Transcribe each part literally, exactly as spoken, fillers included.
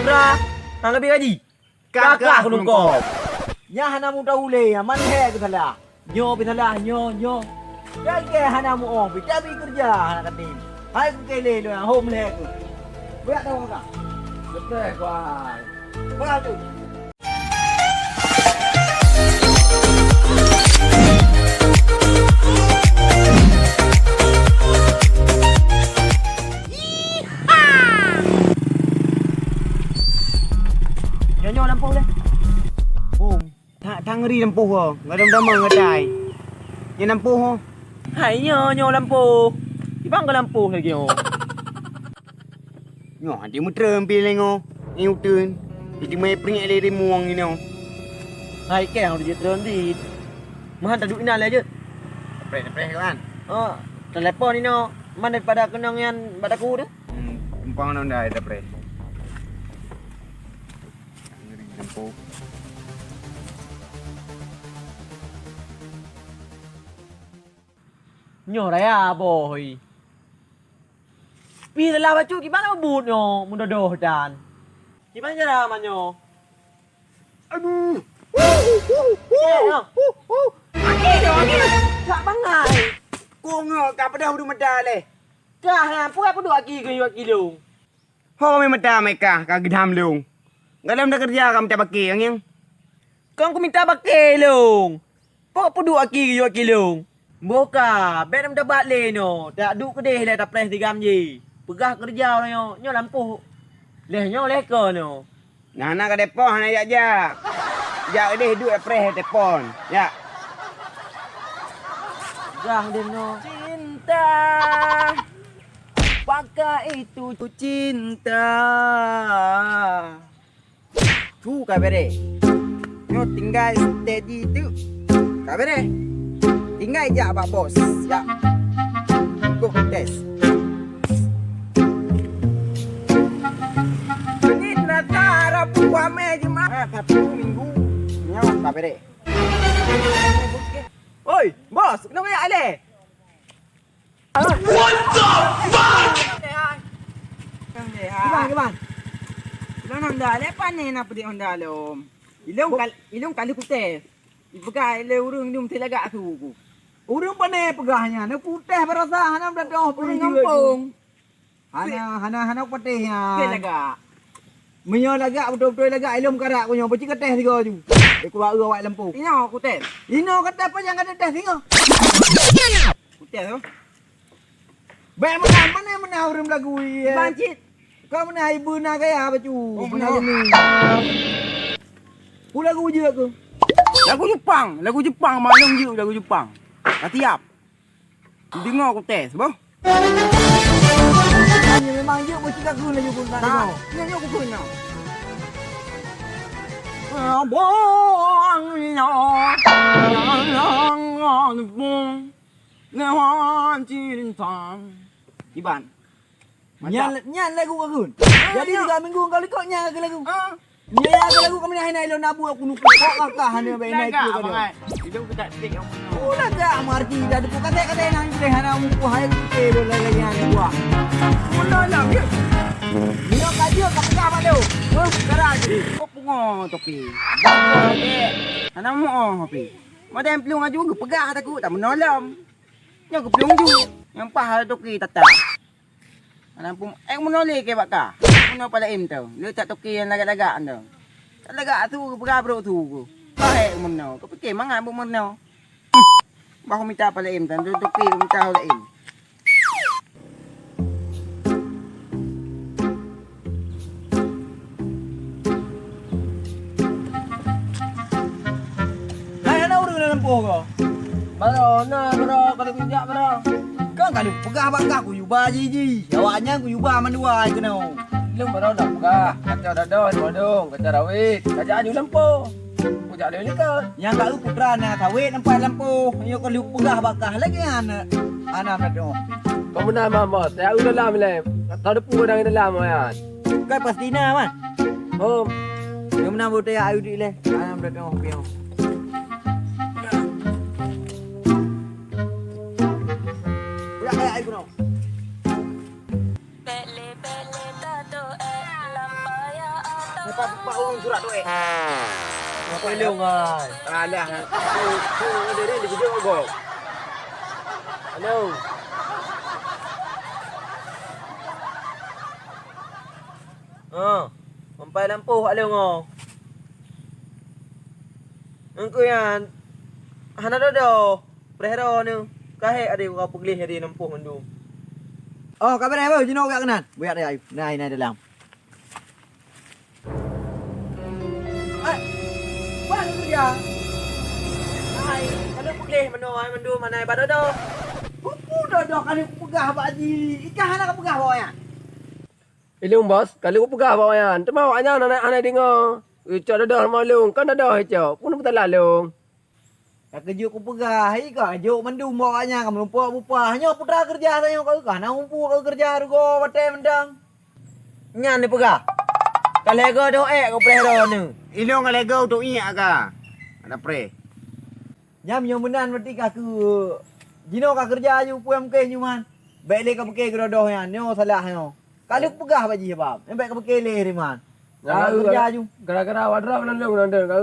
Putra, hana geubri gaji. Kakak keuneuk kop. Nyan hana meudahu lé, nyan man lhèe keusalah. Nyoe pih salah, nyoe, nyoe. Lagèe hana muoh pih, tapi keureuja hana katem. Hai kukélé lôn, hom lhèe keuh. Beuyak tahu kakak. Beutôi, Kuai. Beuyak tu. Nyoe, nyoe lampôh lé. Bung, that, that ngeri lampôh ho. Gadam-gadam ngatai. Nyoe lampôh ho. Hai nyoe, nyoe lampôh. Ibang ka lampôh lagèe nyoe. Nyoe, di meutrön pi lé nyoe. Ni uteuen. Di meupreh lé rimueng inoe. Hai kèe, hana jeuet trön dit. Meuhan taduek inan lé jeuet. Preh, preh kan. Oh, telepon inoe. Man daripada keunong nyan bak daku tu. Hmm, gampang nang dah dah preh. Ngeri jempol. Nyoe raya boh. Pih lelah bacut kiban buet nyoe meudodoh dan. Kiban cara manyoe. Aduh. Aki nyoe, aki. Gak bangai. Kong nyoe ka pedah udu meda leh. Kah, ha, peue ka peuduek aki geuyue aki lông? Ho meumeudam meuikah ka geudham lông. Galom takeureuja ka mita bakée ngieng. Kon kumita bakée lông. Peue peuduek aki geuyue aki lông? Boh ka, bèk na meudabat lé nyoe. Tak duek keudeh lé tapreh sigam jih. Peugah keureuja uroe nyoe, nyoe lampôh. Lheueh nyoe lheueh keunoe. Nah, na ka depoh hana jak-jak. Jak keudeh duek preh telepon. Jak. Peugah deh nyoe. Cinta. Apakah itu cinta? Tu ka bereh. Nyoe tinggai steady tu. Ka bereh. Tinggai jak bak bos. Jak. Go tes. Senin, Selasa, Rabu, Khamis, Jumaat, Sabtu, Minggu. Nyoe ka bereh. Oi, bos, kenapa ya aleh? What the fuck? Kiban, kiban. Ilong honda le pane na peudik honda lom. Ilong kal-, ilong kali kuteh. Ipeugah le ureueng nyoe meusti lagak su ku. Ureueng pane peugah nyan, na kuteh barasa hana beudadoh. Ureueng gampông. Hana, hana, hana kupatéh nyan. Kuteh lagak. Meunyoe lagak beutôi-beutôi lagak, ilong karak ku nyoe, peucit katéh sigoe ju. Dek kuba eu awak lampôh. Inyoe kuteh. Inoe katéh apa nyang katéh singoh? Kuteh tu. Bèk meunan, pane meunan ureueng beulagu, iya. Ban cit. Ka meunan ibu na gaya bacu. Oh, meunan meunan. Ini. Ku lagu jeuet ku. Lagu Jepang, lagu Jepang, malam jeuet lagu Jepang. Ka siap. Deungoe ku tes, boh. Nyan memang jeuet boh cit ka kheun laju ku nak deungoe. Nyoe, nyoe ku kheun nyoe. Abang, nyoe. Lewat cerita. Iban. Mantap. Nyan, nyan lagu ka kheun. Jadi, tiga minggu engkau likot nyan ka lagu. Ah. Nyan ka lagu kami nak hina ilon nabu aku nuku. Kok kakak hana baik naik tu kau. Lagak, bangai. Itu kita tik yang punya. Oh, lagak, marti dah dekat katai-katai nang boleh hana muka hai kutip lagi nyan buah. Mula lah, ya. Minum kaji, kau pegang malu. Huh, sekarang. Kok pungo topi? Bangko lagi. Hana muoh topi. Madam pelung aju geupeugah takut tak menolong. Nyoe geuplueng ju. Nyang paih toke tata. Anak pun, eh, meunoe lé keu bak ka. Meunoe pala im tu. Le tak toke nyang lagak-lagak tu. Tak lagak tu, peugah brok tu ku. Pahék meunoe. Kau pikir mangat buet meunoe. Bah mita pala im tu, toke mita pala im. Hai, hana ureueng lam lampôh ko? Baroe na, baroe, ka lheueh jak baroe. Kan ka lheueh peugah bak kah kuyuba jih-jih. Awaknyan kuyuba mandua ai keunoe. Lôn baroe dak peugah, kacau dadoh di wadong, kacau rawét, kajak aju lampôh. Kujak lé likot. Nyang ka eu putra na sawét nampai lampôh, nyoe ka lheueh peugah bak kah lagèe nyan. Hana meudoh. Kau meunan, Mak, Bos. Saya u dalam ilèe. Ka teudepu kadang i dalam, Mak. Kan pasti na, Man. Oh. Nyang meunan beuteuk ayue dik lé. Hana meudoh piôh. Udah kayak ayue keunoe. Bèk lé, bèk lé tato, eh, lam paya Nampak, nampak ureueng surat tu, eh. Apa lôn, ai? Alah, tu, tu, tu, dia, dia, dia kejut kau. Halo. Ha, sampai lampôh bak lôn, oh. Engkau nyan hana dodo, preh droeneuh. Ka hék adoe, ka peugleh adoe lampôh mandum. Oh, ka beureh, beuh, jinoe kujak keunan. Bujak deh, ayu. Nah, nah, dalam. Eh, bah lôn keureuja. Hai, ka lheueh peugleh meunoe, hai mandum, hana iba dodo. Peue dodo ka lheueh peugah bak jih? Ikah hana ka peugah bak awaknyan? Ilôn, Bos, ka lheueh peugah bak awaknyan. Teuma awaknyan hana, hana deungoe. Icok dodo rumoh lôn, kon dodo icok. Peue na peusalah lôn? Ka keujeuet kupeugah, hai ka jok mandum bak awaknyan ka meurumpok bupah. Nyoe putra keureuja tanyoe ka, ka na mupu ka keureuja rugoe watèe mantong. Nyan neupeugah, ka lhèe goe deuh ék kupreh droeneuh. Ilôn ka lhèe goe untuk iek ka. Ada preh. Nyan nyoe meunan berarti ka keu jinoe ka keureuja aju peue mungken nyoe man. Bèk lé ka pike keu dodo nyan, nyoe salah nyoe. Ka lheueh peugah bak jih, Bab. Nyan bèk ka pike lé, Riman. Ka keureuja aju. Gara-gara awak droe meunan lôn, meunan lôn, ka.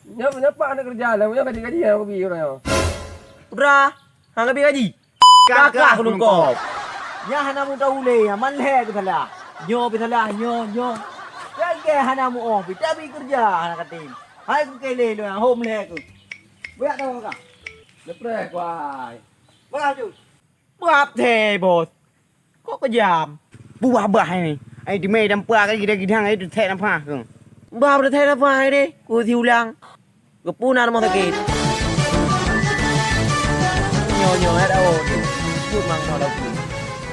Nyoe, nyoe pat aneuk keureuja lôn, nyoe gaji-gaji nyang kubi uroe nyoe. Putra, hana bi gaji? Kakah kulungkop. Nyan hana meuta ulèe, nyan man lhèe keusalah. Nyoe pih salah, nyoe, nyoe. Lagèe hana muoh pih, tapi keureuja hana katem. Hai kukeleh lôn, hom lhèe keuh. Bujak tahu kakah. Lepreh kuai. Bah tu. Brat thèe, Bos. Kok keujam? Buah-buah ini. Ai dimai dampa ka gidang-gidang ai tu thèe nafah tu. Bah, bah thèe nafah ini, ku siulang. Geupuna rumoh sakét. Nyoe, nyoe, ada oh tu. Pun mang mau lagi.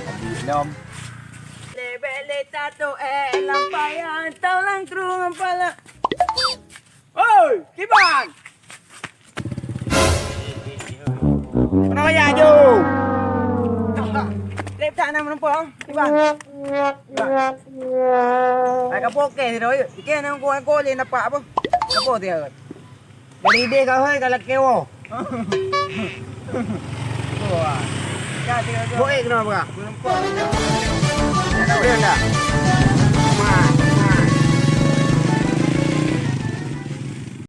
Lagi lom. Lebek le tato eh lam payang taulang kru ngon pala. Oi, Kiban! Kenapa ya, Jo? Lep tak nak menumpang, Kiban. Kiban. Hai, kapo ke sini, oi. Ike nang ko ko je nampak apa? Kapo dia. Jadi ide kau hai kalau kewo. Wah. Boy kenapa? Menumpang. Boleh tak?